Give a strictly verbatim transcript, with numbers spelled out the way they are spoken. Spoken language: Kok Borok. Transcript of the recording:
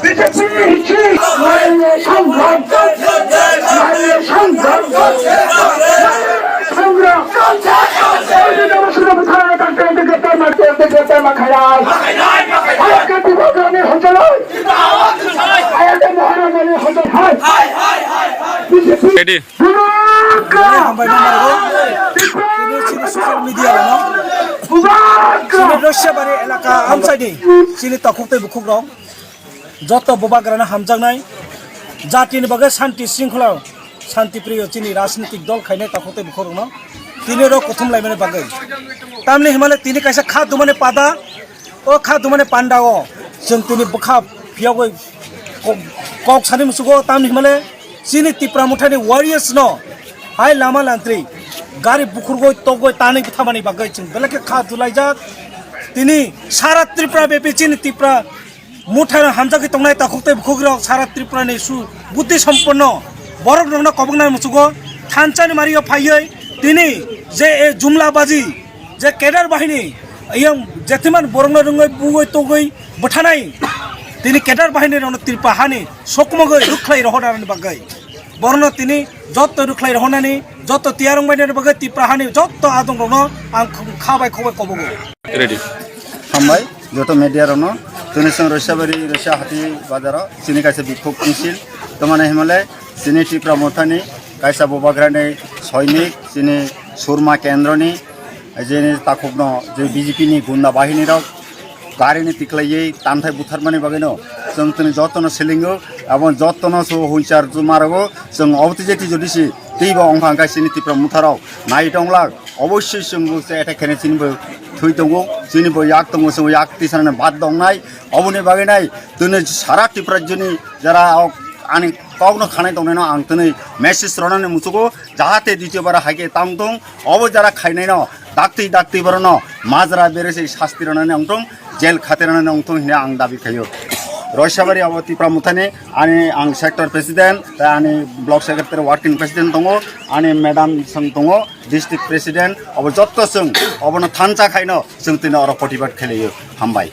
বিজেপি সংগ্রাম সংগ্রাম সংগ্রাম। BJP. Ready. Hambai no mario. Chini, chini social media rok no. Chini Roisabari elaka amchaini chini takhuk tei bukhuk rok joto bubagrano hamjaknai, jatini bagwi shanti shringkhola, shanti priyo chini rajnitik dol khainai takhuk tei bukhuk rokno tini rok kuthum laimani bagwi. Tamni himale tini kaisa kha dumani pada. O kha dumani panda o chwng tini bwkha phiyogwi kok, kok sani musugo, tamni himale chini Tipra Mothani warriors no hai lama lantri gari bukhurgwi togwi tanwi bwthamani bagwi chwng belai khe kha dulaijak. Tini sara Tripura bepi chini Tipra Mothano hamjagwi tongnai takhuk tei bukhuk rok sara Tripura ni su buddhi somponno borok rokno koboknani musugo thansa ni mario phaiwi tini je e jumla baji je cadre bahini, yang jetiman borokno rwngwi bugwi togwi bwthanai, tini cadre bahini rokno Tripura hani sokmogwi rwkhlai rohornani bagwi, borokno tini joto rwkhlai rohornani, joto tiyar wngbainani bagwi Tripura hani joto adong rokno ang kha bai khobai kobogo. Ready. Hambai joto media rokno, tini chwng Roisabari Roisa Hati bazaro chini kaisa bikhuk misil, tomani himale chini Tipra Mothani kaisa bubagrani soinik, chini Surma kendroni, jeni takhukno je B J P ni gunda bahini rok gari ni tiklaiwi tanthai butharmani bagwino chwng tini jotono silingo, abo jotono so hunchar juma rogo chwng obotijeti jodi si teibo ongkha hwnkhe chini Tipra Motha rok nai tonglak, obossoi chwngbo se attack khaina chinibo thwi tongo, chinibo yak tongo, chwngbo yak tisanani bad tongnai, oboni bagwi nai tini sara Tipra joni jara ani kokno khanai tongnaino ang tini message rwnani muchugo, jahate ditiyobara haikhe tang tong, obo jara khainaino dakti dakti borokno majra berese sasti rwnani wngtong, jail khate rwnani wngtong hwnwi ang dabi khaio. Roisabari abo Tipra Mothani ani ang sector president, tei ani block secretary working president tongo, ani madam song tongo, district president, obo jotto chwng obono thansa khaino chwng tini oro protibad khlaio. Hambai.